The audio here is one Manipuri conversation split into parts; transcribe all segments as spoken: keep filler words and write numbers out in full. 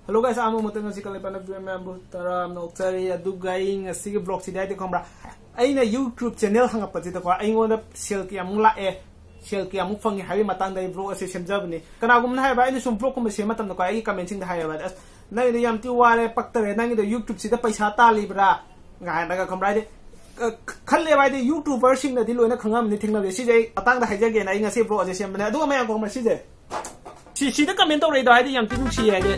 Hello guys, ꯑꯍꯥꯟꯕ ꯃꯇꯝ ꯑꯁꯤ ꯀꯜꯂꯛꯄ ꯅꯛꯄꯤꯕ ꯃꯌꯥꯝꯕꯨ ꯇꯔꯥꯝꯅ ꯑꯣꯛꯆꯔꯤ꯫ ꯑꯗꯨꯒ ꯑꯩ ꯉꯁꯤꯒꯤ vlogꯁꯤꯗꯤ ꯍꯥꯏꯗꯤ ꯈꯪꯕ꯭ꯔꯥ, ꯑꯩꯅ YouTube channel ꯍꯪꯉꯛꯄꯁꯤꯗꯀꯣ, ꯑꯩꯉꯣꯟꯗ ꯁꯦꯜ ꯀꯌꯥꯃꯨꯛ ꯂꯥꯛꯑꯦ, ꯁꯦꯜ ꯀꯌꯥꯃꯨꯛ ꯐꯪꯉꯤ ꯍꯥꯏꯕꯒꯤ ꯃꯇꯥꯡꯗ ꯑꯩ vlog ꯑꯁꯤ ꯁꯦꯝꯖꯕꯅꯤ꯫ ꯀꯅꯥꯒꯨꯝꯕꯅ ꯍꯥꯏꯕ, ꯑꯩꯅ ꯁꯨꯝ vlogꯀꯨꯝꯕ ꯁꯦꯝꯕ ꯃꯇꯝꯗꯀꯣ, ꯑꯩꯒꯤ commentꯁꯤꯡꯗ ꯍꯥꯏꯌꯦꯕ, "ꯑꯁ, ꯅꯪꯒꯤꯗꯣ ꯌꯥꯝ ꯊꯤ ꯋꯥꯔꯦ, ꯄꯛꯇꯔꯦ, ꯅꯪꯒꯤꯗꯣ YouTubeꯁꯤꯗ ꯄꯩꯁꯥ ꯇꯥꯜꯂꯤꯕ꯭ꯔꯥ?" ꯀꯥꯏꯅꯒ ꯈꯪꯕ꯭ꯔꯥ, ꯍꯥꯏꯗꯤ ꯈ-, ꯈ-, ꯈꯜꯂꯦꯕ, ꯍꯥꯏꯗꯤ YouTuberꯁꯤꯡꯅꯗꯤ ꯂꯣꯏꯅ ꯈꯪꯉꯝꯅꯤ, ꯊꯦꯡꯅꯕꯁꯦ꯫ ꯁꯤꯁꯦ ꯑꯩ ꯃꯇꯥꯡꯗ ꯍꯥꯏꯖꯒꯦꯅ ꯑꯩ ꯉꯁꯤ vlog ꯑꯁꯦ ꯁꯦꯝꯕꯅꯦ꯫ ꯑꯗꯨꯒ ꯃꯌꯥꯝ ꯈꯪꯕ꯭ꯔꯥ, ꯁꯤꯁꯦ ꯁꯤ, ꯁꯤꯗ comment ꯇꯧꯔꯛꯏꯗꯣ ꯍꯥꯏꯗꯤ ꯌꯥꯝ ꯊꯤ ꯅꯨꯡꯁꯤꯌꯦ ꯍꯥꯏꯗꯤ꯫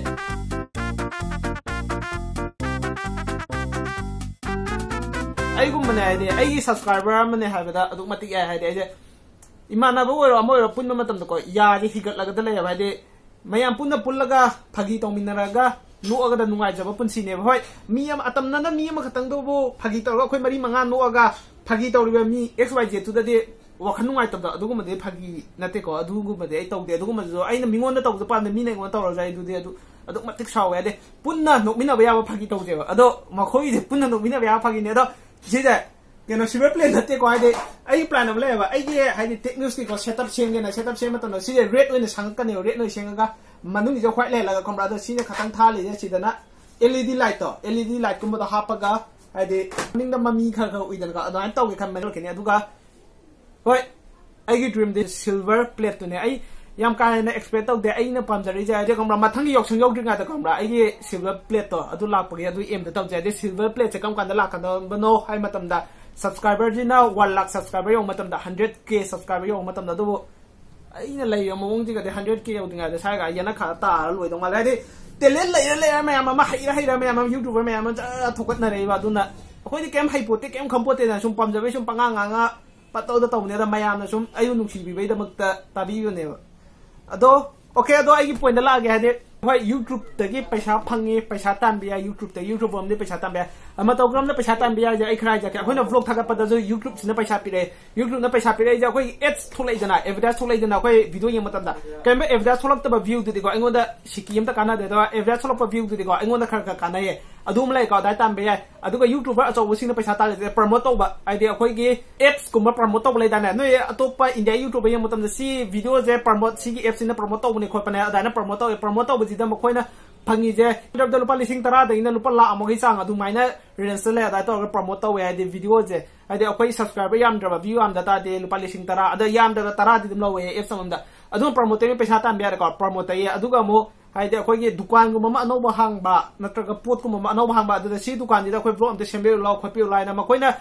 ꯑꯩꯒꯨꯝꯕꯅꯦ ꯍꯥꯏꯗꯤ, ꯑꯩꯒꯤ subscriber ꯑꯃꯅꯦ ꯍꯥꯏꯕꯗ ꯑꯗꯨꯛ ꯃꯇꯤꯛ ꯌꯥꯏ ꯍꯥꯏꯗꯤ꯫ ꯑꯩꯁꯦ ꯏꯃꯥꯟꯅꯕ ꯑꯣꯏꯔꯣ ꯑꯃ ꯑꯣꯏꯔꯣ, ꯄꯨꯟꯕ ꯃꯇꯝꯗꯀꯣ, ꯌꯥꯁꯦ ꯍꯤꯒꯠꯂꯒꯗ ꯂꯩꯌꯦꯕ ꯍꯥꯏꯗꯤ꯫ ꯃꯌꯥꯝ ꯄꯨꯟꯅ ꯄꯨꯜꯂꯒ ꯐꯥꯒꯤ ꯇꯧꯃꯤꯟꯅꯔꯒ ꯅꯣꯛꯑꯒꯗ ꯅꯨꯡꯉꯥꯏꯖꯕ ꯄꯨꯟꯁꯤꯅꯦꯕ꯫ ꯍꯣꯏ, ꯃꯤ ꯑꯃ, ꯑꯇꯝꯅꯅ ꯃꯤ ꯑꯃꯈꯛꯇꯪꯗꯨꯕꯨ ꯐꯥꯒꯤ ꯇꯧꯔꯒ ꯑꯩꯈꯣꯏ ꯃꯔꯤ ꯃꯉꯥ ꯅꯣꯛꯑꯒ ꯐꯥꯒꯤ ꯇꯧꯔꯤꯕ ꯃꯤ X Y Z ꯇꯨꯗꯗꯤ ꯋꯥꯈꯜ ꯅꯨꯡꯉꯥꯏꯇꯕꯗꯣ, ꯑꯗꯨꯒꯨꯝꯕꯗꯤ ꯐꯥꯒꯤ ꯅꯠꯇꯦꯀꯣ꯫ ꯑꯗꯨꯒꯨꯝꯕꯗꯤ ꯑꯩ ꯇꯧꯗꯦ꯫ ꯑꯗꯨꯒꯨꯝꯕꯗꯨꯁꯨ ꯑꯩꯅ ꯃꯤꯉꯣꯟꯗ ꯇꯧꯕꯗ ꯄꯥꯝꯗꯦ, ꯃꯤꯅ ꯑꯩꯉꯣꯟꯗ ꯇꯧꯔꯁꯨ ꯑꯩ ꯑꯗꯨꯗꯤ ꯑꯗꯨ ꯑꯗꯨꯛ ꯃꯇꯤꯛ ꯁꯥꯎꯋꯦ꯫ ꯍꯥꯏꯗꯤ ꯄꯨꯟꯅ ꯅꯣꯛꯃꯤꯟꯅꯕ ꯌꯥꯕ ꯐꯥꯒꯤ ꯇꯧꯁꯦꯕ꯫ ꯑꯗꯣ ꯃꯈꯣꯏꯒꯤꯗꯤ ꯄꯨꯟꯅ ꯅꯣꯛꯃꯤꯟꯅꯕ ꯌꯥꯕ ꯐꯥꯒꯤꯅꯦ꯫ ꯑꯗꯣ ꯁꯤꯁꯦ ꯀꯩꯅꯣ, silver play ꯅꯠꯇꯦꯀꯣ꯫ ꯍꯥꯏꯗꯤ ꯑꯩꯒꯤ plan ꯑꯃ ꯂꯩꯌꯦꯕ, ꯑꯩꯒꯤ ꯍꯥꯏꯗꯤ tech newsꯀꯤꯀꯣ setup ꯁꯦꯝꯒꯦꯅ꯫ Setup ꯁꯦꯝꯕ ꯃꯇꯝꯗ ꯁꯤꯁꯦ red ꯑꯣꯏꯅ ꯁꯪꯉꯛꯀꯅꯦꯕ, red ꯑꯣꯏꯅ ꯁꯦꯝꯃꯒ ꯃꯅꯨꯡꯒꯤꯁꯦ white ꯂꯩꯍꯜꯂꯒ ꯈꯪꯕ꯭ꯔꯥ꯫ ꯑꯗꯣ ꯁꯤꯅ ꯈꯇꯪ ꯊꯥꯜꯂꯤꯁꯦ ꯁꯤꯗꯅ L E D lightꯇꯣ, L E D lightꯀꯨꯝꯕꯗꯣ ꯍꯥꯞꯄꯒ, ꯍꯥꯏꯗꯤ ꯃꯅꯤꯡꯗ ꯃꯃꯤ ꯈꯔ ꯈꯔ ꯎꯏꯗꯅꯀꯣ, ꯑꯗꯨꯃꯥꯏꯅ ꯇꯧꯒꯦ ꯈꯟꯕꯅꯦ꯫ ꯑꯗꯨꯒ ꯍꯣꯏ, ꯑꯩꯒꯤ dreamꯗꯤ silver plateꯇꯨꯅꯦ꯫ ꯑꯩ ꯌꯥꯝ ꯀꯥ ꯍꯦꯟꯅ expect ꯇꯧꯗꯦ꯫ ꯑꯩꯅ ꯄꯥꯝꯖꯔꯤꯁꯦ ꯍꯥꯏꯗꯤ ꯈꯪꯕ꯭ꯔꯥ, ꯃꯊꯪꯒꯤ ꯌꯥꯎꯁꯪ ꯌꯧꯗ꯭ꯔꯤꯉꯩꯗ ꯈꯪꯕ꯭ꯔꯥ, ꯑꯩꯒꯤ silver plateꯇꯣ ꯑꯗꯨ ꯂꯥꯛꯄꯒꯤ ꯑꯗꯨ aimꯗ ꯇꯧꯖꯩ꯫ ꯍꯥꯏꯗꯤ silver plateꯁꯦ ꯀꯔꯝ ꯀꯥꯟꯗ ꯂꯥꯛꯀꯗꯕꯅꯣ ꯍꯥꯏ ꯃꯇꯝꯗ, subscriberꯁꯤꯅ one lakh subscriber ꯌꯧꯕ ꯃꯇꯝꯗ, hundred K subscriber ꯌꯧꯕ ꯃꯇꯝꯗ꯫ ꯑꯗꯨꯕꯨ ꯑꯩꯅ ꯂꯩꯔꯤꯕ ꯃꯑꯣꯡꯁꯤꯒꯗꯤ hundred K ꯌꯧꯗ꯭ꯔꯤꯉꯩꯗ ꯁ꯭ꯋꯥꯏꯒ ꯌꯦꯅꯈꯥꯗ ꯇꯥꯔ ꯂꯣꯏꯗꯧ ꯃꯥꯜꯂꯦ꯫ ꯍꯥꯏꯗꯤ talent ꯂꯩꯔ ꯂꯩꯔ ꯃꯌꯥꯝ ꯑꯃ, ꯍꯩꯔ ꯍꯩꯔ ꯃꯌꯥꯝ ꯑꯃ, YouTuber ꯃꯌꯥꯝ ꯑꯃ ꯖꯔ ꯊꯣꯛꯒꯠꯅꯔꯛꯏꯕ꯫ ꯑꯗꯨꯅ ꯑꯩꯈꯣꯏꯗꯤ ꯀꯩꯝ ꯍꯩꯄꯣꯠꯇꯦ, ꯀꯩꯝ ꯈꯪꯄꯣꯠꯇꯦꯅ ꯁꯨꯝ ꯄꯥꯝꯖꯕꯩ ꯁꯨꯝ ꯄꯉꯥꯡ ꯉꯥꯡꯉ ꯄꯠꯇꯧꯗ ꯇꯧꯕꯅꯦ꯫ ꯑꯗ ꯃꯌꯥꯝꯅ ꯁꯨꯝ ꯑꯩꯕꯨ ꯅꯨꯡꯁꯤꯕꯤꯕꯩꯗꯃꯛꯇ ꯇꯥꯕꯤꯕꯅꯦꯕ꯫ ꯑꯗꯣ okay, ꯑꯗꯣ ꯑꯩꯒꯤ pointꯇ ꯂꯥꯛꯑꯒꯦ꯫ ꯍꯥꯏꯗꯤ ꯍꯣꯏ, YouTubeꯇꯒꯤ ꯄꯩꯁꯥ ꯐꯪꯉꯤ, ꯄꯩꯁꯥ ꯇꯥꯟꯕ ꯌꯥꯏ, YouTubeꯇ, YouTuber ꯑꯃꯗꯤ ꯄꯩꯁꯥ ꯇꯥꯟꯕ ꯌꯥꯏ꯫ ꯑꯃ ꯇꯧꯒ꯭ꯔꯝꯅ ꯄꯩꯁꯥ ꯇꯥꯟꯕ ꯌꯥꯏꯁꯦ ꯑꯩ ꯈꯔ ꯍꯥꯏꯖꯔꯛꯀꯦ꯫ ꯑꯩꯈꯣꯏꯅ vlog ꯊꯥꯒꯠꯄꯗꯁꯨ YouTubeꯁꯤꯅ ꯄꯩꯁꯥ ꯄꯤꯔꯛꯑꯦ꯫ YouTubeꯅ ꯄꯩꯁꯥ ꯄꯤꯔꯛꯏꯁꯦ ꯑꯩꯈꯣꯏꯒꯤ ads ꯊꯣꯛꯂꯛꯏꯗꯅ, advertise ꯊꯣꯛꯂꯛꯏꯗꯅ ꯑꯩꯈꯣꯏ video ꯌꯦꯡꯕ ꯃꯇꯝꯗ꯫ ꯀꯔꯤꯒꯨꯝꯕ advertise ꯊꯣꯛꯂꯛꯇꯕ viewꯗꯨꯗꯤꯀꯣ ꯑꯩꯉꯣꯟꯗ ꯁꯤꯀꯤ ꯑꯃꯇ ꯀꯥꯟꯅꯗꯦ, ꯑꯗꯣ advertise ꯊꯣꯛꯂꯛꯄ viewꯗꯨꯗꯤꯀꯣ ꯑꯩꯉꯣꯟꯗ ꯈꯔ ꯈꯔ ꯀꯥꯟꯅꯩꯌꯦ꯫ ꯑꯗꯨꯝ ꯂꯩꯀꯣ, ꯑꯗꯥꯏ ꯇꯥꯟꯕ ꯌꯥꯏ꯫ ꯑꯗꯨꯒ YouTuber ꯑꯆꯧꯕꯁꯤꯡꯅ ꯄꯩꯁꯥ ꯇꯥꯜꯂꯤꯁꯦ promote ꯇꯧꯕ, ꯍꯥꯏꯗꯤ ꯑꯩꯈꯣꯏꯒꯤ appsꯀꯨꯝꯕ promote ꯇꯧꯕ ꯂꯩꯗꯥꯏꯅꯦ꯫ ꯅꯣꯏ ꯑꯇꯣꯞꯄ India YouTuber ꯌꯦꯡꯕ ꯃꯇꯝꯗ ꯁꯤ videoꯁꯦ promote, ꯁꯤꯒꯤ appꯁꯤꯅ promote ꯇꯧꯕꯅꯦ ꯈꯣꯠꯄꯅꯦ, ꯑꯗꯥꯏꯅ promote ꯇꯧꯋꯦ꯫ Promote ꯇꯧꯕꯁꯤꯗ ꯃꯈꯣꯏꯅ ꯐꯪꯉꯤꯁꯦ ꯗ꯭ꯔꯕꯗ ꯂꯨꯄꯥ ꯂꯤꯁꯤꯡ ꯇꯔꯥꯗꯒꯤꯅ ꯂꯨꯄꯥ ꯂꯥꯛ ꯑꯃꯒꯤ ꯆꯥꯡ ꯑꯗꯨꯃꯥꯏꯅ ꯔꯦꯟꯖꯇ ꯂꯩ꯫ ꯑꯗꯥꯏ ꯇꯧꯔꯒ ꯄ꯭ꯔꯃꯣꯠ ꯇꯧꯋꯦ꯫ ꯍꯥꯏꯗꯤ ꯚꯤꯗꯤꯑꯣꯁꯦ, ꯍꯥꯏꯗꯤ ꯑꯩꯈꯣꯏ ꯁꯕꯁꯀ꯭ꯔꯥꯏꯕꯔ ꯌꯥꯝꯗ꯭ꯔꯕ, ꯚ꯭ꯌꯨ ꯌꯥꯝꯗ ꯇꯥꯔꯗꯤ ꯂꯨꯄꯥ ꯂꯤꯁꯤꯡ ꯇꯔꯥ, ꯑꯗ ꯌꯥꯝꯗ꯭ꯔꯒ ꯇꯔꯥꯗꯤ ꯑꯗꯨꯝ ꯂꯧꯋꯦ ꯑꯦꯞꯁ ꯑꯃꯃꯝꯗ꯫ ꯑꯗꯨꯝ ꯄ꯭ꯔꯃꯣꯠꯇꯒꯤ ꯄꯩꯁꯥ ꯇꯥꯟꯕ ꯌꯥꯔꯦꯀꯣ, ꯄ꯭ꯔꯃꯣꯠꯇꯒꯤ꯫ ꯑꯗꯨꯒ ꯑꯃꯨꯛ ꯍꯥꯏꯗꯤ ꯑꯩꯈꯣꯏꯒꯤ ꯗꯨꯀꯥꯟꯒꯨꯝꯕ ꯑꯃ ꯑꯅꯧꯕ ꯍꯥꯡꯕ ꯅꯠꯇ꯭ꯔꯒ ꯄꯣꯠꯀꯨꯝꯕ ꯑꯃ ꯑꯅꯧꯕ ꯍꯥꯡꯕ, ꯑꯗꯨꯗ ꯁꯤ ꯗꯨꯀꯥꯟꯁꯤꯗ ꯑꯩꯈꯣꯏ ꯕ꯭ꯂꯣꯛ ꯑꯝꯇ ꯁꯦꯝꯕꯤꯔꯨ ꯂꯥꯎ, ꯈꯣꯠꯄꯤꯔꯨ ꯂꯥꯎ ꯍꯥꯏꯅ ꯃꯈꯣꯏꯅ,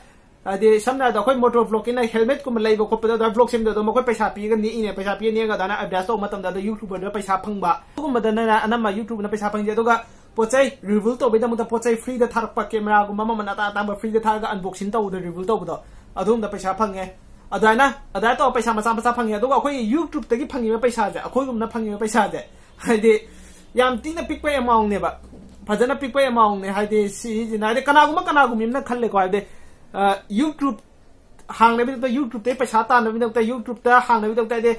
ꯍꯥꯏꯗꯤ ꯁꯝꯅ ꯍꯥꯏꯔꯕꯗ ꯑꯩꯈꯣꯏ ꯃꯣꯇꯣꯔ ꯕ꯭ꯂꯣꯛꯀꯤꯅ ꯍꯦꯜꯃꯦꯠꯀꯨꯝꯕ ꯂꯩꯕ ꯈꯣꯠꯄꯗ ꯑꯗꯨꯃꯥꯏꯅ ꯕ꯭ꯂꯣꯛ ꯁꯦꯝꯕꯗ ꯑꯗꯨꯝ ꯃꯈꯣꯏ ꯄꯩꯁꯥ ꯄꯤꯔꯒ ꯅꯦꯛꯏꯅꯦ꯫ ꯄꯩꯁꯥ ꯄꯤꯔ ꯅꯦꯛꯑꯒ ꯑꯗꯨꯃꯥꯏꯅ ꯑꯦꯗꯚꯔꯇꯥꯏꯁ ꯇꯧꯕ ꯃꯇꯝꯗ ꯑꯗ ꯌꯨꯇ꯭ꯌꯨꯕꯔꯗ ꯄꯩꯁꯥ ꯐꯪꯕ, ꯑꯗꯨꯒꯨꯝꯕꯗꯅ ꯑꯅꯝꯕ ꯌꯨꯇ꯭ꯌꯨꯕꯔꯅ ꯄꯩꯁꯥ ꯐꯪꯉꯤꯁꯦ꯫ ꯑꯗꯨꯒ ꯄꯣꯠ ꯆꯩ ꯔꯤꯚꯤꯜ ꯇꯧꯕꯩꯗꯃꯛꯇ ꯄꯣꯠ ꯆꯩ ꯐ꯭ꯔꯤꯗ ꯊꯥꯔꯛꯄ, ꯀꯦꯃꯦꯔꯥꯒꯨꯝꯕ ꯃꯃꯜ ꯑꯇꯥꯡ ꯑꯇꯥꯡꯕ ꯐ꯭ꯔꯤꯗ ꯊꯥꯔꯒ ꯑꯟꯕꯣꯛꯁꯤꯡ ꯇꯧꯕꯗ ꯔꯤꯚꯤꯜ ꯇꯧꯕꯗꯣ, ꯑꯗꯨꯒꯨꯝꯕꯗ ꯄꯩꯁꯥ ꯐꯪꯉꯦ꯫ ꯑꯗꯨꯃꯥꯏꯅ, ꯑꯗꯨꯃꯥꯏꯅ ꯇꯧꯔ ꯄꯩꯁꯥ ꯃꯆꯥ ꯃꯆꯥ ꯐꯪꯉꯦ꯫ ꯑꯗꯨꯒ ꯑꯩꯈꯣꯏꯒꯤ ꯌꯨꯇ꯭ꯌꯨꯕꯇꯒꯤ ꯐꯪꯉꯤꯕ ꯄꯩꯁꯥꯁꯦ, ꯑꯩꯈꯣꯏꯒꯨꯝꯕꯅ ꯐꯪꯉꯤꯕ ꯄꯩꯁꯥꯁꯦ, ꯍꯥꯏꯗꯤ ꯌꯥꯝ ꯊꯤꯅ ꯄꯤꯛꯄ ꯑꯦꯃꯥꯎꯟꯅꯦꯕ, ꯐꯖꯅ ꯄꯤꯛꯄ ꯑꯦꯃꯥꯎꯟꯅꯦ꯫ ꯍꯥꯏꯗꯤ ꯁꯤꯁꯤꯅ, ꯍꯥꯏꯗꯤ ꯀꯅꯥꯒꯨꯝꯕ ꯀꯅꯥꯒꯨꯝꯕ ꯑꯃꯅ ꯈꯜꯂꯦꯀꯣ, ꯍꯥꯏꯕꯗꯤ ꯌꯨꯇ꯭ꯌꯨꯕ ꯍꯥꯡꯅꯕꯒꯤꯗꯃꯛꯇ, ꯌꯨꯇ꯭ꯌꯨꯕꯇꯒꯤ ꯄꯩꯁꯥ ꯇꯥꯟꯅꯕꯒꯤꯗꯃꯛꯇ, ꯌꯨꯇ꯭ꯌꯨꯕꯇ ꯍꯥꯡꯅꯕꯒꯤꯗꯃꯛꯇ ꯍꯥꯏꯗꯤ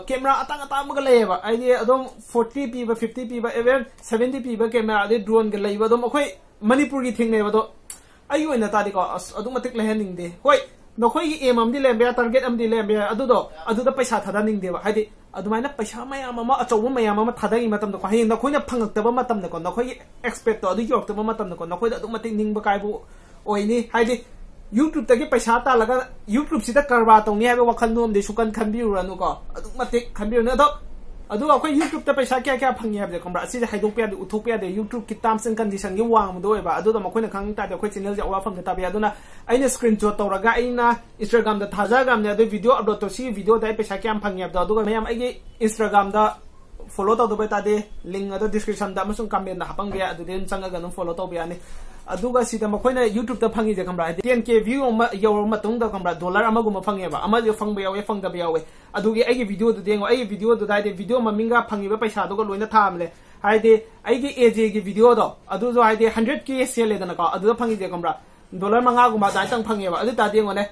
ꯀꯦꯃꯦꯔꯥ ꯑꯇꯥꯡ ꯑꯇꯥꯡꯕꯒ ꯂꯩꯌꯦꯕ, ꯍꯥꯏꯗꯤ ꯑꯗꯨꯝ ꯐꯣꯔꯇꯤ ꯄꯤꯕ, ꯐꯤꯐꯇꯤ ꯄꯤꯕ, ꯏꯚꯟ ꯁꯚꯦꯟꯇꯤ ꯄꯤꯕ ꯀꯦꯃꯦꯔꯥ, ꯑꯗꯩ ꯗ꯭ꯔꯣꯟꯒ ꯂꯩꯕ ꯑꯗꯨꯝ ꯑꯩꯈꯣꯏ ꯃꯅꯤꯄꯨꯔꯒꯤ ꯊꯦꯡꯅꯩꯕ꯫ ꯑꯗꯣ ꯑꯩꯒꯤ ꯑꯣꯏꯅ ꯇꯥꯔꯗꯤꯀꯣ, ꯑꯁ, ꯑꯗꯨꯛ ꯃꯇꯤꯛ ꯂꯩꯍꯟꯅꯤꯡꯗꯦ꯫ ꯍꯣꯏ, ꯅꯈꯣꯏꯒꯤ ꯑꯦꯝ ꯑꯃꯗꯤ ꯂꯩꯔꯝꯕ ꯌꯥꯏ, ꯇꯥꯔꯒꯦꯠ ꯑꯃꯗꯤ ꯂꯩꯔꯝꯕ ꯌꯥꯏ, ꯑꯗꯨꯗꯣ ꯑꯗꯨꯗ ꯄꯩꯁꯥ ꯊꯥꯗꯅꯤꯡꯗꯦꯕ꯫ ꯍꯥꯏꯗꯤ ꯑꯗꯨꯃꯥꯏꯅ ꯄꯩꯁꯥ ꯃꯌꯥꯝ ꯑꯃ, ꯑꯆꯧꯕ ꯃꯌꯥꯝ ꯑꯃ ꯊꯥꯗꯈꯤ ꯃꯇꯝꯗꯀꯣ, ꯍꯌꯦꯡ ꯅꯈꯣꯏꯅ ꯐꯪꯉꯛꯇꯕ ꯃꯇꯝꯗꯀꯣ, ꯅꯈꯣꯏꯒꯤ ꯑꯦꯛꯁꯄꯦꯛꯇꯣ ꯑꯗꯨ ꯌꯧꯔꯛꯇꯕ ꯃꯇꯝꯗꯀꯣ, ꯅꯈꯣꯏꯗ ꯑꯗꯨꯛ ꯃꯇꯤꯛ ꯅꯤꯡꯕ ꯀꯥꯏꯕ ꯑꯣꯏꯅꯤ꯫ ꯍꯥꯏꯗꯤ ꯌꯨꯇ꯭ꯌꯨꯕꯇꯒꯤ ꯄꯩꯁꯥ ꯇꯥꯜꯂꯒ ꯌꯨꯇ꯭ꯌꯨꯕꯁꯤꯗ ꯀꯔꯕꯥꯔ ꯇꯧꯅꯤ ꯍꯥꯏꯕ ꯋꯥꯈꯜꯂꯣꯟꯗꯤ ꯁꯨꯡꯈꯟ ꯈꯟꯕꯤꯔꯨꯔꯅꯨꯀꯣ, ꯑꯗꯨꯛ ꯃꯇꯤꯛ ꯈꯟꯕꯤꯔꯨꯅꯨ꯫ ꯑꯗꯣ, ꯑꯗꯨꯒ ꯑꯩꯈꯣꯏ ꯌꯨꯇ꯭ꯌꯨꯕꯇ ꯄꯩꯁꯥ ꯀꯌꯥ ꯀꯌꯥ ꯐꯪꯉꯤ ꯍꯥꯏꯕꯁꯦ ꯈꯪꯕ꯭ꯔꯥ? ꯑꯁꯤꯁꯦ ꯍꯥꯏꯗꯣꯛꯄ ꯌꯥꯗꯦ, ꯎꯠꯊꯣꯛꯄ ꯌꯥꯗꯦ꯫ ꯌꯨꯇ꯭ꯌꯨꯕꯀꯤ terms and conditionꯒꯤ ꯋꯥꯡꯃꯗꯣ ꯑꯣꯏꯕ, ꯑꯗꯨꯗꯣ ꯃꯈꯣꯏꯅ ꯈꯪ ꯇꯥꯔꯗꯤ ꯑꯩꯈꯣꯏ ꯆꯦꯅꯦꯜꯁꯦ ꯑꯋꯥꯐꯝꯗ ꯇꯥꯕ ꯌꯥꯏ꯫ ꯑꯗꯨꯅ ꯑꯩꯅ ꯁ꯭ꯀ꯭ꯔꯤꯟ ꯁꯣꯠ ꯇꯧꯔꯒ ꯑꯩꯅ ꯏꯟꯁꯇꯥꯒ꯭ꯔꯥꯝꯗ ꯊꯥꯖꯈ꯭ꯔꯕꯅꯦ꯫ ꯑꯗꯨ ꯚꯤꯗꯤꯑꯣ ꯑꯞꯂꯣꯗ ꯇꯧ, ꯁꯤꯒꯤ ꯚꯤꯗꯤꯑꯣꯗ ꯑꯩ ꯄꯩꯁꯥ ꯀꯌꯥꯝ ꯐꯪꯉꯤ ꯍꯥꯏꯕꯗꯣ꯫ ꯑꯗꯨꯒ ꯃꯌꯥꯝ ꯑꯩꯒꯤ ꯏꯟꯁꯇꯥꯒ꯭ꯔꯥꯝꯗ ꯐꯣꯂꯣ ꯇꯧꯗꯕ ꯇꯥꯔꯗꯤ ꯂꯤꯡ ꯑꯗꯣ ꯗꯤꯁꯀ꯭ꯔꯤꯞꯁꯟꯗ ꯑꯃꯁꯨꯡ ꯀꯃꯦꯟꯗ ꯍꯥꯞꯄꯝꯒꯦ, ꯑꯗꯨꯗꯤ ꯑꯗꯨꯝ ꯆꯪꯉꯒ ꯑꯗꯨꯝ ꯐꯣꯂꯣ ꯇꯧꯕ ꯌꯥꯅꯤ꯫ ꯑꯗꯨꯒ ꯁꯤꯗ ꯃꯈꯣꯏꯅ ꯌꯨꯇ꯭ꯌꯨꯕꯇ ꯐꯪꯉꯤꯁꯦ ꯈꯪꯕ꯭ꯔꯥ? ꯍꯥꯏꯗꯤ ꯇꯦꯟ ꯀꯦ ꯚ꯭ꯌꯨ ꯑꯃ ꯌꯧꯔꯕ ꯃꯇꯨꯡꯗ ꯈꯪꯕ꯭ꯔꯥ, ꯗꯣꯂꯔ ꯑꯃꯒꯨꯝꯕ ꯐꯪꯉꯦꯕ꯫ ꯑꯃꯁꯨ ꯐꯪꯕ ꯌꯥꯎꯋꯦ, ꯐꯪꯗꯕ ꯌꯥꯎꯋꯦ꯫ ꯑꯗꯨꯒꯤ ꯑꯩꯒꯤ ꯚꯤꯗꯤꯑꯣꯗꯨꯗ ꯌꯦꯡꯉꯣ, ꯑꯩꯒꯤ ꯚꯤꯗꯤꯑꯣꯗꯨꯗ ꯍꯥꯏꯗꯤ ꯚꯤꯗꯤꯑꯣ ꯃꯃꯤꯡꯒ ꯐꯪꯉꯤꯕ ꯄꯩꯁꯥꯗꯨꯒ ꯂꯣꯏꯅ ꯊꯥꯕꯅꯦ꯫ ꯍꯥꯏꯗꯤ ꯑꯩꯒꯤ ꯑꯦ ꯖꯦꯒꯤ ꯚꯤꯗꯤꯑꯣꯗꯣ ꯑꯗꯨꯁꯨ ꯍꯥꯏꯗꯤ ꯍꯟꯗ꯭ꯔꯦꯠ ꯀꯦ ꯁꯦꯜꯂꯦꯗꯅꯀꯣ, ꯑꯗꯨꯗ ꯐꯪꯉꯤꯁꯦ ꯈꯪꯕ꯭ꯔꯥ, ꯗꯣꯂꯔ ꯃꯉꯥꯒꯨꯝꯕ ꯑꯗꯨꯃꯥꯏꯅ ꯇꯪ ꯐꯪꯉꯦꯕ꯫ ꯑꯗꯨ ꯇꯥꯔꯗꯤ ꯌꯦꯡꯉꯣꯅꯦ,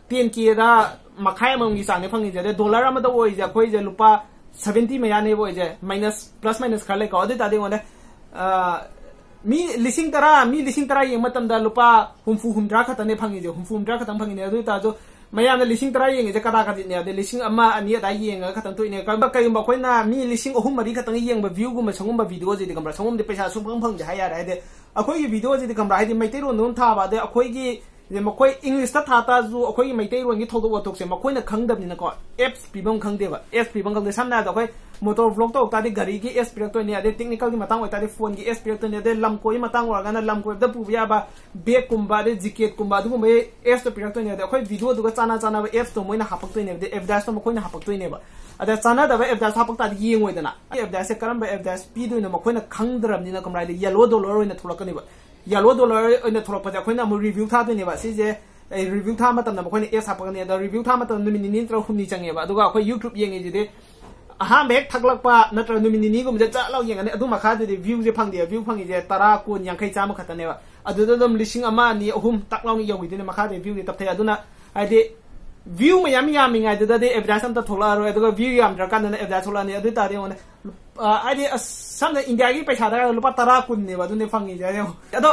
ꯇꯦꯟ ꯀꯦꯗ ꯃꯈꯥꯏ ꯑꯃꯃꯝꯒꯤ ꯆꯥꯡꯅꯦ ꯐꯪꯉꯤꯁꯦ꯫ ꯑꯗꯩ ꯗꯣꯂꯔ ꯑꯃꯗ ꯑꯣꯏꯔꯤꯁꯦ ꯑꯩꯈꯣꯏꯁꯦ ꯂꯨꯄꯥ ꯁꯚꯦꯟꯇꯤ ꯃꯌꯥꯅꯦꯕ ꯑꯣꯏꯁꯦ, ꯃꯥꯏꯅꯁ, ꯄ꯭ꯂꯁ ꯃꯥꯏꯅꯁ ꯈꯔ ꯂꯩꯀꯣ꯫ ꯑꯗꯨ ꯇꯥꯔꯗꯤ ꯌꯦꯡꯉꯣꯅꯦ, ꯑ, ꯃꯤ ꯂꯤꯁꯤꯡ ꯇꯔꯥ, ꯃꯤ ꯂꯤꯁꯤꯡ ꯇꯔꯥ ꯌꯦꯡꯕ ꯃꯇꯝꯗ ꯂꯨꯄꯥ ꯍꯨꯝꯐꯨ ꯍꯨꯝꯗ꯭ꯔꯥ ꯈꯛꯇꯅꯦ ꯐꯪꯉꯤꯁꯦ, ꯍꯨꯝꯐꯨ ꯍꯨꯝꯗ꯭ꯔꯥ ꯈꯛꯇꯪ ꯐꯪꯉꯤꯅꯦ꯫ ꯑꯗꯨ ꯑꯣꯏꯇꯥꯔꯁꯨ ꯃꯌꯥꯝꯅ ꯂꯤꯁꯤꯡ ꯇꯔꯥ ꯌꯦꯡꯉꯤꯁꯦ ꯀꯗꯥ ꯀꯗꯤꯠꯅꯦ, ꯑꯗꯩ ꯂꯤꯁꯤꯡ ꯑꯃ ꯑꯅꯤ ꯑꯗꯥꯏ ꯌꯦꯡꯉꯒ ꯈꯛꯇꯪ ꯊꯣꯛꯏꯅꯦ꯫ ꯀꯩꯒꯨꯝꯕ ꯀꯩꯒꯨꯝꯕ ꯑꯩꯈꯣꯏꯅ ꯃꯤ ꯂꯤꯁꯤꯡ ꯑꯍꯨꯝ ꯃꯔꯤ ꯈꯛꯇꯪ ꯌꯦꯡꯕ ꯚ꯭ꯌꯨꯒꯨꯝꯕ ꯁꯪꯒꯨꯝꯕ ꯚꯤꯗꯤꯑꯣꯁꯤꯗꯤ ꯈꯪꯕ꯭ꯔꯥ, ꯁꯪꯒꯨꯝꯕꯗꯤ ꯄꯩꯁꯥ ꯁꯨꯡꯐꯪ ꯐꯪꯗꯦ ꯍꯥꯏ ꯌꯥꯔꯦ꯫ ꯍꯥꯏꯗꯤ ꯑꯩꯈꯣꯏꯒꯤ ꯚꯤꯗꯤꯑꯣꯁꯤꯗꯤ ꯈꯪꯕ꯭ꯔꯥ, ꯍꯥꯏꯗꯤ ꯃꯩꯇꯩꯂꯣꯟꯗ ꯑꯗꯨꯝ ꯊꯥꯕ, ꯑꯗꯩ ꯑꯩꯈꯣꯏꯒꯤ ꯃꯈꯣꯏ ꯏꯪꯂꯤꯁꯇ ꯊꯥ ꯇꯥꯔꯁꯨ ꯑꯩꯈꯣꯏꯒꯤ ꯃꯩꯇꯩꯂꯣꯟꯒꯤ ꯊꯧꯗꯣꯛ ꯋꯥꯊꯣꯛꯁꯦ ꯃꯈꯣꯏꯅ ꯈꯪꯗꯕꯅꯤꯅꯀꯣ, ꯑꯦꯞꯁ ꯄꯤꯐꯝ ꯈꯪꯗꯦꯕ꯫ ꯑꯦꯞꯁ ꯄꯤꯐꯝ ꯈꯪꯗꯦ꯫ ꯁꯝꯅ ꯍꯥꯏꯔꯕꯗ ꯑꯩꯈꯣꯏ ꯃꯣꯇꯣꯔ ꯕ꯭ꯂꯣꯛ ꯇꯧ ꯇꯥꯔꯗꯤ ꯒꯥꯔꯤꯒꯤ ꯑꯦꯞꯁ ꯄꯤꯔꯛꯇꯣꯏꯅꯤ, ꯑꯗꯩ ꯇꯦꯛꯅꯤꯀꯦꯜꯒꯤ ꯃꯇꯥꯡ ꯑꯣꯏꯇꯥꯔꯗꯤ ꯐꯣꯟꯒꯤ ꯑꯦꯞꯁ ꯄꯤꯔꯛꯇꯣꯏꯅꯤ, ꯑꯗꯩ ꯂꯝ ꯀꯣꯏꯕ ꯃꯇꯥꯡ ꯑꯣꯏꯔꯒꯅ ꯂꯝ ꯀꯣꯏꯕꯗ ꯄꯨꯕ ꯌꯥꯕ ꯕꯦꯒꯀꯨꯝꯕ, ꯑꯗꯩ ꯖꯤꯀꯦꯠꯀꯨꯝꯕ ꯑꯗꯨꯒꯨꯝꯕꯒꯤ ꯑꯦꯞꯁꯇꯣ ꯄꯤꯔꯛꯇꯣꯏꯅꯦ꯫ ꯑꯗꯩ ꯑꯩꯈꯣꯏ ꯚꯤꯗꯤꯑꯣꯗꯨꯒ ꯆꯥꯅ ꯆꯥꯅꯕ ꯑꯦꯞꯁꯇꯣ ꯃꯣꯏꯅ ꯍꯥꯞꯄꯛꯇꯣꯏꯅꯦꯕ, ꯑꯗꯩ ꯑꯦꯗꯚꯔꯇꯥꯏꯁꯇꯣ ꯃꯈꯣꯏꯅ ꯍꯥꯞꯄꯛꯇꯣꯏꯅꯦꯕ꯫ ꯑꯗ ꯆꯥꯅꯗꯕ ꯑꯦꯗꯚꯔꯇꯥꯏꯁ ꯍꯥꯞꯄꯛ ꯇꯥꯔꯗꯤ ꯌꯦꯡꯉꯣꯏꯗꯅ꯫ ꯑꯦꯗꯚꯔꯇꯥꯏꯁꯁꯦ ꯀꯔꯝꯕ ꯑꯦꯗꯚꯔꯇꯥꯏꯁ ꯄꯤꯗꯣꯏꯅꯣ ꯃꯈꯣꯏꯅ ꯈꯪꯗ꯭ꯔꯕꯅꯤꯅ ꯀꯃꯥꯏꯅ ꯌꯦꯂꯣ ꯗꯣꯂꯔ ꯑꯣꯏꯅ ꯊꯣꯛꯂꯛꯀꯅꯦꯕ꯫ ꯌꯦꯂꯣ ꯗꯣꯂꯔ ꯑꯣꯏꯅ ꯊꯣꯛꯂꯛꯄꯁꯦ ꯑꯩꯈꯣꯏꯅ ꯑꯃꯨꯛ ꯔꯤꯚ꯭ꯌꯨ ꯊꯥꯗꯣꯏꯅꯦꯕ꯫ ꯁꯤꯁꯦ ꯔꯤꯚ꯭ꯌꯨ ꯊꯥꯕ ꯃꯇꯝꯗ ꯃꯈꯣꯏꯅ ꯑꯦꯞꯁ ꯍꯥꯞꯄꯛꯀꯅꯤ꯫ ꯑꯗꯣ ꯔꯤꯚ꯭ꯌꯨ ꯊꯥꯕ ꯃꯇꯝꯗ ꯅꯨꯃꯤꯠ ꯅꯤꯅꯤ ꯅꯠꯇ꯭ꯔꯒ ꯍꯨꯝꯅꯤ ꯆꯪꯉꯦꯕ꯫ ꯑꯗꯨꯒ ꯑꯩꯈꯣꯏ YouTube ꯌꯦꯡꯉꯤꯁꯤꯗꯤ ꯑꯍꯥꯟꯕ ꯍꯦꯛ ꯊꯥꯒꯠꯂꯛꯄ ꯅꯠꯇ꯭ꯔꯒ ꯅꯨꯃꯤꯠ ꯅꯤꯅꯤꯒꯨꯝꯕꯁꯦ ꯆꯠ ꯂꯥꯎ ꯌꯦꯡꯉꯅꯤ꯫ ꯑꯗꯨ ꯃꯈꯥꯗꯗꯤ ꯚ꯭ꯌꯨꯁꯦ ꯐꯪꯗꯦ꯫ ꯚ꯭ꯌꯨ ꯐꯪꯉꯤꯁꯦ ꯇꯔꯥ, ꯀꯨꯟ, ꯌꯥꯡꯈꯩ, ꯆꯥꯝꯃ ꯈꯛꯇꯅꯦꯕ꯫ ꯑꯗꯨꯗ ꯑꯗꯨꯝ ꯂꯤꯁꯤꯡ ꯑꯃ, ꯑꯅꯤ, ꯑꯍꯨꯝ ꯇꯛ ꯂꯥꯎꯅ ꯌꯧꯈꯤꯗꯣꯏꯅꯦ꯫ ꯃꯈꯥꯗꯤ ꯚ꯭ꯌꯨꯗꯤ ꯇꯞꯊꯩ꯫ ꯑꯗꯨꯅ ꯍꯥꯏꯗꯤ ꯚ꯭ꯌꯨ ꯃꯌꯥꯝ ꯌꯥꯝꯃꯤꯉꯩꯗꯨꯗꯗꯤ ꯑꯦꯗꯚꯔꯇꯥꯏꯁ ꯑꯝꯇ ꯊꯣꯛꯂꯛꯑꯔꯣꯏ꯫ ꯑꯗꯨꯒ ꯚ꯭ꯌꯨ ꯌꯥꯝꯗ꯭ꯔꯀꯥꯟꯗꯅ ꯑꯦꯗꯚꯔꯇꯥꯏꯁ ꯊꯣꯛꯂꯛꯑꯅꯤ꯫ ꯑꯗꯨ ꯑꯣꯏ ꯇꯥꯔꯗꯤ ꯌꯦꯡꯉꯣꯅꯦ, ꯑ, ꯍꯥꯏꯗꯤ ꯑꯁ, ꯁꯝꯅ ꯏꯟꯗꯤꯌꯥꯒꯤ ꯄꯩꯁꯥꯗ ꯂꯨꯄꯥ ꯇꯔꯥ, ꯀꯨꯟꯅꯦꯕ ꯑꯗꯨꯅꯦ ꯐꯪꯉꯤꯁꯦ꯫ ꯌꯦꯡꯉꯣ꯫ ꯑꯗꯣ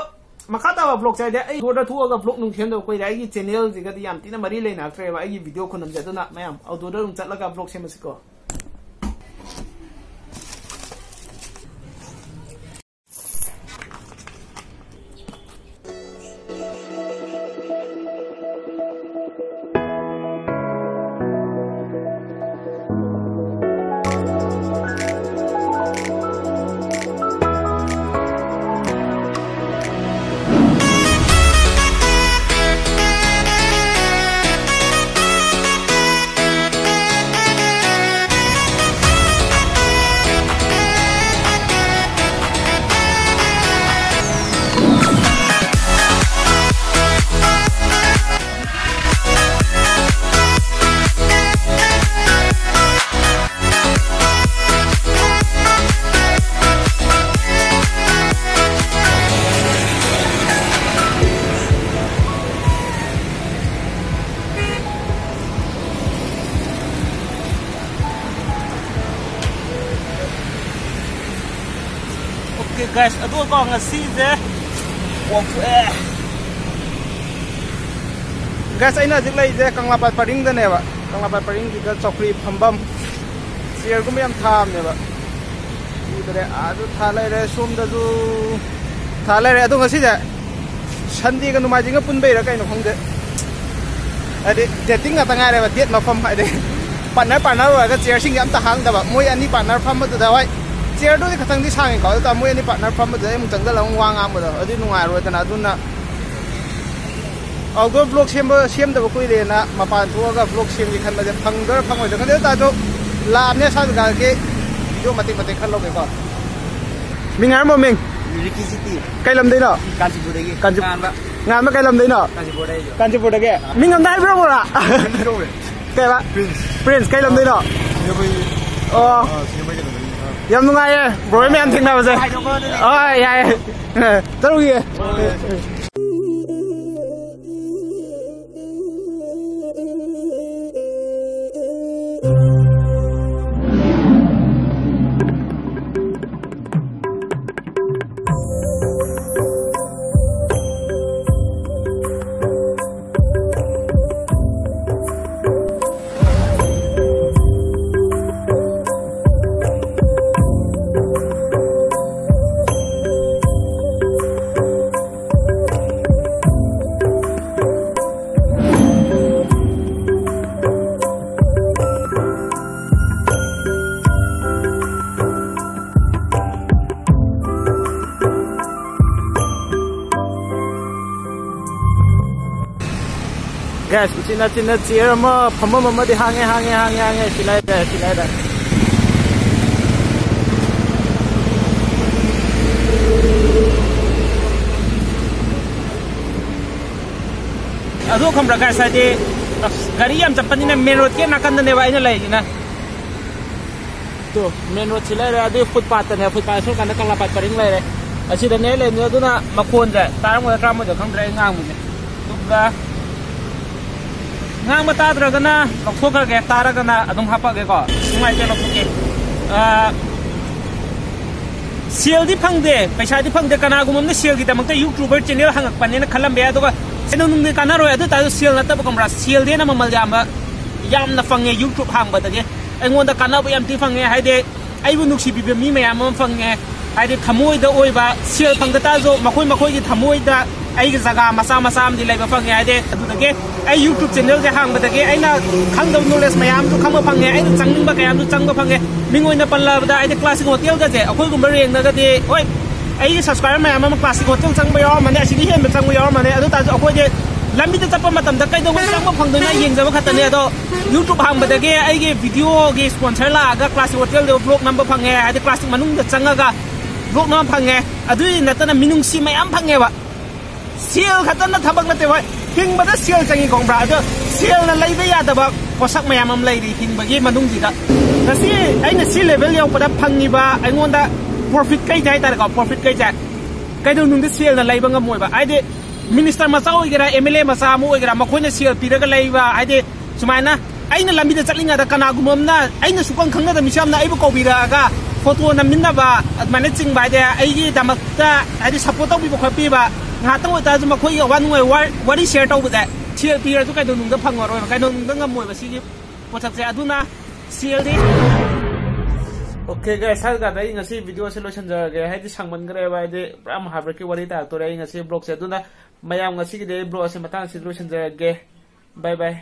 ꯃꯈꯥ ꯇꯥꯕ ꯕ꯭ꯂꯣꯛꯁꯦ ꯍꯥꯏꯗꯤ ꯑꯩ ꯑꯥꯎꯠꯗꯣꯔꯗ ꯊꯣꯛꯑꯒ ꯕ꯭ꯂꯣꯛ ꯅꯨꯡ ꯁꯦꯝꯗꯕ ꯀꯨꯏꯔꯦ꯫ ꯑꯩꯒꯤ ꯆꯦꯅꯦꯜꯁꯤꯒꯗꯤ ꯌꯥꯝ ꯊꯤꯅ ꯃꯔꯤ ꯂꯩꯅꯔꯛꯇ꯭ꯔꯦꯕ, ꯑꯩꯒꯤ ꯚꯤꯗꯤꯑꯣ ꯈꯨꯅꯝꯁꯦ꯫ ꯑꯗꯨꯅ ꯃꯌꯥꯝ ꯑꯥꯎꯠꯗꯣꯔꯗ ꯑꯗꯨꯝ ꯆꯠꯂꯒ ꯕ꯭ꯂꯣꯛ ꯁꯦꯝꯃꯁꯤꯀꯣ꯫ Okay guys, ꯑꯗꯨꯒ ꯉꯁꯤꯁꯦ walk ꯊꯣꯛꯑꯦ꯫ ꯒꯥꯏꯁ, ꯑꯩꯅ ꯍꯧꯖꯤꯛ ꯂꯩꯔꯤꯁꯦ ꯀꯪꯂꯥꯄꯥꯠ ꯄꯔꯤꯡꯗꯅꯦꯕ꯫ ꯀꯪꯂꯥꯄꯥꯠ ꯄꯔꯤꯡꯁꯤꯗ ꯆꯧꯀ꯭ꯔꯤ ꯐꯝꯐꯝ, ꯆꯤꯌꯔꯒꯨꯝꯕ ꯌꯥꯝ ꯊꯥꯕꯅꯦꯕ꯫ ꯎꯗ꯭ꯔꯦ, ꯑꯥꯗ ꯊꯥ ꯂꯩꯔꯦ, ꯁꯣꯝꯗꯁꯨ ꯊꯥ ꯂꯩꯔꯦ꯫ ꯑꯗꯣ ꯉꯁꯤꯁꯦ ꯁꯟꯗꯦꯒ ꯅꯣꯡꯃꯥꯏꯖꯤꯡꯒ ꯄꯨꯟꯕꯩꯔꯥ ꯀꯩꯅꯣ ꯈꯪꯗꯦ, ꯍꯥꯏꯗꯤ ꯗꯦꯇꯤꯡ ꯉꯥꯛꯇ ꯉꯥꯏꯔꯦꯕ, ꯗꯦꯠ ꯃꯐꯝ ꯍꯥꯏꯗꯤ꯫ ꯄꯥꯔꯠꯅꯔ ꯄꯥꯔꯠꯅꯔ ꯑꯣꯏꯔꯒ ꯆꯤꯌꯔꯁꯤꯡꯁꯦ ꯑꯝꯇ ꯍꯥꯡꯗꯕ꯫ ꯃꯣꯏ ꯑꯅꯤ ꯄꯥꯔꯠꯅꯔ ꯐꯝꯕꯗꯨꯗ, ꯍꯣꯏ, ꯆꯤꯌꯔꯗꯨꯗꯤ ꯈꯇꯪꯗꯤ ꯁꯥꯡꯉꯤꯀꯣ, ꯑꯗꯨ ꯇꯥꯔꯁꯨ ꯃꯣꯏ ꯑꯅꯤ ꯄꯥꯔꯠꯅꯔ ꯐꯝꯕꯗꯨꯗ ꯑꯩ ꯑꯃꯨꯛ ꯆꯪꯁꯤꯜꯂꯒ ꯑꯃꯨꯛ ꯋꯥ ꯉꯥꯡꯕꯗꯣ ꯑꯗꯨꯗꯤ ꯅꯨꯡꯉꯥꯏꯔꯣꯏꯗꯅ꯫ ꯑꯗꯨꯅ ꯑꯥꯎꯠꯗꯣꯔ ꯕ꯭ꯂꯣꯛ ꯁꯦꯝꯕ, ꯁꯦꯝꯗꯕ ꯀꯨꯏꯔꯦꯅ ꯃꯄꯥꯟ ꯊꯣꯛꯑꯒ ꯕ꯭ꯂꯣꯛ ꯁꯦꯝꯒꯦ ꯈꯟꯕꯁꯦ ꯐꯪꯗꯣꯏꯔꯥ ꯐꯪꯉꯣꯏꯗꯣꯏꯔꯥ ꯈꯪꯗꯦ꯫ ꯑꯗꯨ ꯇꯥꯔꯁꯨ ꯂꯥꯛꯑꯕꯅꯦ, ꯁ꯭ꯋꯥꯏ ꯖꯒꯥꯒꯤ ꯚꯤꯗꯤꯑꯣ ꯃꯇꯦꯛ ꯃꯇꯦꯛ ꯈꯔ ꯂꯧꯒꯦꯀꯣ꯫ ꯃꯤꯡ ꯍꯥꯏꯔꯝꯃꯣ, ꯃꯤꯡ꯫ ꯔꯤꯀꯤ ꯁꯤꯇꯤ꯫ ꯀꯩ ꯂꯝꯗꯩꯅꯣ? ꯀꯥꯟꯆꯤꯄꯨꯔꯗꯒꯤ꯫ ꯀꯥꯟꯆꯤ-, ꯉꯥꯟꯕ꯫ ꯉꯥꯟꯕ ꯀꯩ ꯂꯝꯗꯩꯅꯣ? ꯀꯥꯟꯆꯤꯄꯨꯔꯗꯩ ꯑꯩꯁꯨ꯫ ꯀꯥꯟꯆꯤꯄꯨꯔꯗꯒꯤ꯫ ꯃꯤꯡ ꯑꯝꯇ ꯍꯥꯏꯕꯤꯔꯝꯃꯣꯔꯥ? ꯀꯩꯕ? ꯄ꯭ꯔꯤꯟꯁ꯫ ꯄ꯭ꯔꯤꯟꯁ, ꯀꯩ ꯂꯝꯗꯩꯅꯣ? ꯁꯤꯡꯖꯃꯩ꯫ ꯑꯣ꯫ ꯑꯥ, ꯁꯤꯡꯖꯃꯩ ꯀꯩꯅꯣꯗꯒꯤ꯫ ꯑꯥ꯫ ꯌꯥꯝ ꯅꯨꯡꯉꯥꯏꯌꯦ, ꯕ꯭ꯔꯣ ꯍꯣꯏ ꯃꯌꯥꯝ ꯊꯦꯡꯅꯕꯁꯦ꯫ ꯍꯣꯏ, ꯌꯥꯏꯌꯦ꯫ ꯆꯠꯂꯨꯈꯤꯒꯦ꯫ ꯒꯥꯏꯁ, ꯎꯆꯤꯟ ꯅꯥꯆꯤꯟꯅ ꯆꯤꯌꯔ ꯑꯃ, ꯐꯝꯐꯝ ꯑꯃꯗꯤ ꯍꯥꯡꯉꯦ, ꯍꯥꯡꯉꯦ, ꯍꯥꯡꯉꯦ, ꯍꯥꯡꯉꯦ꯫ ꯁꯤ ꯂꯩꯔꯦ, ꯁꯤ ꯂꯩꯔꯦ꯫ ꯑꯗꯨ ꯈꯪꯕ꯭ꯔꯥ, ꯒꯥꯏꯁ, ꯍꯥꯏꯗꯤ, ꯑꯁ, ꯒꯥꯔꯤ ꯌꯥꯝ ꯆꯠꯄꯅꯤꯅ ꯃꯦꯟ ꯔꯣꯗꯀꯤ ꯅꯥꯀꯟꯗꯅꯦꯕ ꯑꯩꯅ ꯂꯩꯔꯤꯁꯤꯅ꯫ ꯇꯣ, ꯃꯦꯟ ꯔꯣꯗꯁꯤ ꯂꯩꯔꯦ, ꯑꯗꯨꯒꯤ ꯐꯨꯠꯄꯥꯠꯇꯅꯦ, ꯐꯨꯠꯄꯥꯠ ꯁꯣꯝ ꯀꯥꯟꯗ ꯀꯪꯂꯥꯄꯥꯠ ꯄꯔꯤꯡ ꯂꯩꯔꯦ꯫ ꯑꯁꯤꯗꯅꯦ ꯂꯩꯔꯤꯁꯦ, ꯑꯗꯨꯅ ꯃꯈꯣꯟꯁꯦ ꯇꯥꯔꯝꯒꯗ꯭ꯔꯥ ꯇꯥꯔꯝꯃꯣꯏꯗ꯭ꯔꯥ ꯈꯪꯗ꯭ꯔꯦ ꯑꯩ ꯉꯥꯡꯕꯁꯦ꯫ ꯑꯗꯨꯒ ꯉꯥꯡꯕ ꯇꯥꯗ꯭ꯔꯒꯅ ꯂꯧꯊꯣꯛꯈ꯭ꯔꯒꯦ, ꯇꯥꯔꯒꯅ ꯑꯗꯨꯝ ꯍꯥꯞꯄꯛꯑꯒꯦꯀꯣ꯫ ꯅꯨꯡꯉꯥꯏꯇꯦ, ꯂꯧꯊꯣꯛꯀꯦ꯫ ꯑꯥ, ꯁꯦꯜꯗꯤ ꯐꯪꯗꯦ, ꯄꯩꯁꯥꯗꯤ ꯐꯪꯗꯦ꯫ ꯀꯅꯥꯒꯨꯝꯕ ꯑꯃꯅ ꯁꯦꯜꯒꯤꯗꯃꯛꯇ YouTuber channel ꯍꯪꯉꯛꯄꯅꯦꯅ ꯈꯜꯂꯝꯕ ꯌꯥꯏ, ꯑꯗꯨꯒ ꯀꯩꯗꯧꯅꯨꯡꯗꯤ ꯀꯥꯟꯅꯔꯣꯏ꯫ ꯑꯗꯨ ꯇꯥꯔꯁꯨ ꯁꯦꯜ ꯅꯠꯇꯕ, ꯈꯪꯕ꯭ꯔꯥ? ꯁꯦꯜꯗꯤ ꯍꯦꯟꯅ ꯃꯃꯜ ꯌꯥꯝꯕ ꯌꯥꯝꯅ ꯐꯪꯉꯦ YouTube ꯍꯥꯡꯕꯗꯒꯤ꯫ ꯑꯩꯉꯣꯟꯗ ꯀꯥꯟꯅꯕ ꯌꯥꯝ ꯊꯤ ꯐꯪꯉꯦ꯫ ꯍꯥꯏꯗꯤ ꯑꯩꯕꯨ ꯅꯨꯡꯁꯤꯕꯤꯕ ꯃꯤ ꯃꯌꯥꯝ ꯑꯃ ꯐꯪꯉꯦ꯫ ꯍꯥꯏꯗꯤ ꯊꯃꯣꯏꯗ ꯑꯣꯏꯕ, ꯁꯦꯜ ꯐꯪꯗ ꯇꯥꯔꯁꯨ ꯃꯈꯣꯏ ꯃꯈꯣꯏꯒꯤ ꯊꯃꯣꯏꯗ ꯑꯩꯒꯤ ꯖꯒꯥ ꯃꯆꯥ ꯃꯆꯥ ꯑꯃꯗꯤ ꯂꯩꯕ ꯐꯪꯉꯦ꯫ ꯍꯥꯏꯗꯤ ꯑꯗꯨꯗꯒꯤ ꯑꯩ YouTube channelꯁꯦ ꯍꯥꯡꯕꯗꯒꯤ ꯑꯩꯅ ꯈꯪꯗꯕ knowledge ꯃꯌꯥꯝ ꯑꯃꯁꯨ ꯈꯪꯕ ꯐꯪꯉꯦ꯫ ꯑꯩꯅ ꯆꯪꯅꯤꯡꯕ ꯀꯌꯥ ꯑꯃꯁꯨ ꯆꯪꯕ ꯐꯪꯉꯦ꯫ ꯃꯤꯡ ꯑꯣꯏꯅ ꯄꯜꯂꯕꯗ, ꯍꯥꯏꯗꯤ classic hotelꯒꯁꯦ ꯑꯩꯈꯣꯏꯒꯨꯝꯕ rankꯅꯒꯗꯤ, ꯍꯣꯏ, ꯑꯩꯒꯤ subscriber ꯃꯌꯥꯝ ꯑꯃ classic hotel ꯆꯪꯕ ꯌꯥꯎꯔꯝꯃꯅꯤ, ꯑꯁꯤꯗꯤ ꯍꯦꯟꯕ ꯆꯪꯕ ꯌꯥꯎꯔꯝꯃꯅꯤ꯫ ꯑꯗꯨ ꯇꯥꯔꯁꯨ ꯑꯩꯈꯣꯏꯗꯤ ꯂꯝꯕꯤꯗ ꯆꯠꯄ ꯃꯇꯝꯗ ꯀꯩꯗꯧꯕ ꯆꯪꯕ ꯐꯪꯗꯣꯏꯅꯣ ꯌꯦꯡꯖꯕ ꯈꯛꯇꯅꯦ꯫ ꯑꯗꯣ YouTube ꯍꯥꯡꯕꯗꯒꯤ ꯑꯩꯒꯤ videoꯒꯤ sponsor ꯂꯥꯛꯑꯒ classic hotelꯗ vlog ꯅꯝꯕ ꯐꯪꯉꯦ꯫ ꯍꯥꯏꯗꯤ classic ꯃꯅꯨꯡꯗ ꯆꯪꯉꯒ vlog ꯅꯝꯕ ꯐꯪꯉꯦ꯫ ꯑꯗꯨꯏ ꯅꯠꯇꯅ ꯃꯤꯅꯨꯡꯁꯤ ꯃꯌꯥꯝ ꯐꯪꯉꯦꯕ꯫ ꯁꯦꯜ ꯈꯛꯇꯅ ꯊꯕꯛ ꯅꯠꯇꯦ꯫ ꯍꯣꯏ, ꯍꯤꯡꯕꯗ ꯁꯦꯜ ꯆꯪꯉꯤ, ꯈꯪꯕ꯭ꯔꯥ? ꯑꯗꯣ ꯁꯦꯜꯅ ꯂꯩꯕ ꯌꯥꯗꯕ ꯄꯣꯠꯁꯛ ꯃꯌꯥꯝ ꯑꯃ ꯂꯩꯔꯤ ꯍꯤꯡꯕꯒꯤ ꯃꯅꯨꯡꯁꯤꯗ꯫ ꯉꯁꯤ ꯑꯩꯅ ꯁꯤ level ꯌꯧꯔꯛꯄꯗ ꯐꯪꯉꯤꯕ ꯑꯩꯉꯣꯟꯗ profit ꯀꯩꯁꯦ ꯍꯥꯏꯇꯥꯔꯦꯀꯣ, profit ꯀꯩꯁꯦ ꯀꯩꯗꯧꯅꯨꯡꯗ ꯁꯦꯜꯅ ꯂꯩꯕ ꯉꯝꯃꯣꯏꯕ꯫ ꯍꯥꯏꯗꯤ minister ꯃꯆꯥ ꯑꯣꯏꯒꯦꯔꯥ, MLA ꯃꯆꯥ ꯑꯃ ꯑꯣꯏꯒꯦꯔꯥ, ꯃꯈꯣꯏꯅ ꯁꯦꯜ ꯄꯤꯔꯒ ꯂꯩꯕ, ꯍꯥꯏꯗꯤ ꯁꯨꯃꯥꯏꯅ ꯑꯩꯅ ꯂꯝꯕꯤꯗ ꯆꯠꯂꯤꯉꯩꯗ ꯀꯅꯥꯒꯨꯝꯕ ꯑꯃꯅ, ꯑꯩꯅ ꯁꯨꯛꯈꯪ ꯈꯪꯅꯗꯕ ꯃꯤꯁꯛ ꯑꯃꯅ ꯑꯩꯕꯨ ꯀꯧꯕꯤꯔꯛꯑꯒ photo ꯅꯝꯃꯤꯟꯅꯕ, ꯑꯗꯨꯃꯥꯏꯅ ꯆꯤꯡꯕ ꯍꯥꯏꯗꯤ ꯑꯩꯒꯤꯗꯃꯛꯇ ꯍꯥꯏꯗꯤ support ꯇꯧꯕꯤꯕ ꯈꯣꯠꯄꯤꯕ, ꯉꯥꯏꯍꯥꯛꯇꯪ ꯑꯣꯏꯇꯥꯔꯁꯨ ꯃꯈꯣꯏꯒꯤ ꯑꯋꯥ ꯅꯨꯡꯉꯥꯏ ꯋꯥ-, ꯋꯥꯔꯤ share ꯇꯧꯕꯁꯦ꯫ ꯁꯦꯜ ꯄꯤꯔꯁꯨ ꯀꯩꯗꯧꯅꯨꯡꯗ ꯐꯪꯉꯔꯣꯏꯕ, ꯀꯩꯗꯧꯅꯨꯡꯗ ꯉꯝꯃꯣꯏꯕ ꯁꯤꯒꯤ ꯄꯣꯠꯁꯛꯁꯦ꯫ ꯑꯗꯨꯅ ꯁꯦꯜꯗꯤ okay guys, ꯁ꯭ꯋꯥꯏꯗ ꯑꯩ ꯉꯁꯤ videoꯁꯦ ꯂꯣꯏꯁꯤꯟꯖꯔꯒꯦ꯫ ꯍꯥꯏꯗꯤ ꯁꯥꯡꯃꯟꯈ꯭ꯔꯦꯕ, ꯍꯥꯏꯗꯤ ꯄꯨꯔꯥ ꯃꯍꯥꯕ꯭ꯔꯠꯀꯤ ꯋꯥꯔꯤ ꯇꯥꯔꯛꯇꯣꯔꯦ ꯑꯩ ꯉꯁꯤ vlogꯁꯦ꯫ ꯑꯗꯨꯅ ꯃꯌꯥꯝ ꯉꯁꯤꯒꯤꯗꯤ ꯑꯩ vlog ꯑꯁꯤ ꯃꯇꯥꯡ ꯑꯁꯤꯗ ꯂꯣꯏꯁꯤꯟꯖꯔꯒꯦ꯫ Bye bye꯫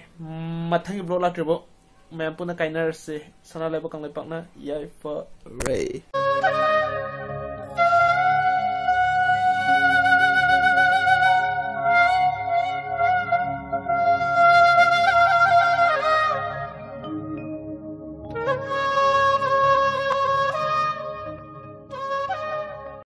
ꯃꯊꯪꯒꯤ vlog ꯂꯥꯛꯇ꯭ꯔꯤꯕꯣ ꯃꯌꯥꯝ ꯄꯨꯟꯅ ꯀꯥꯏꯅꯔꯁꯦ꯫ ꯁꯅꯥ ꯂꯩꯕꯥꯛ ꯀꯪꯂꯩꯄꯥꯛꯅ ꯌꯥꯏꯐꯔꯦ꯫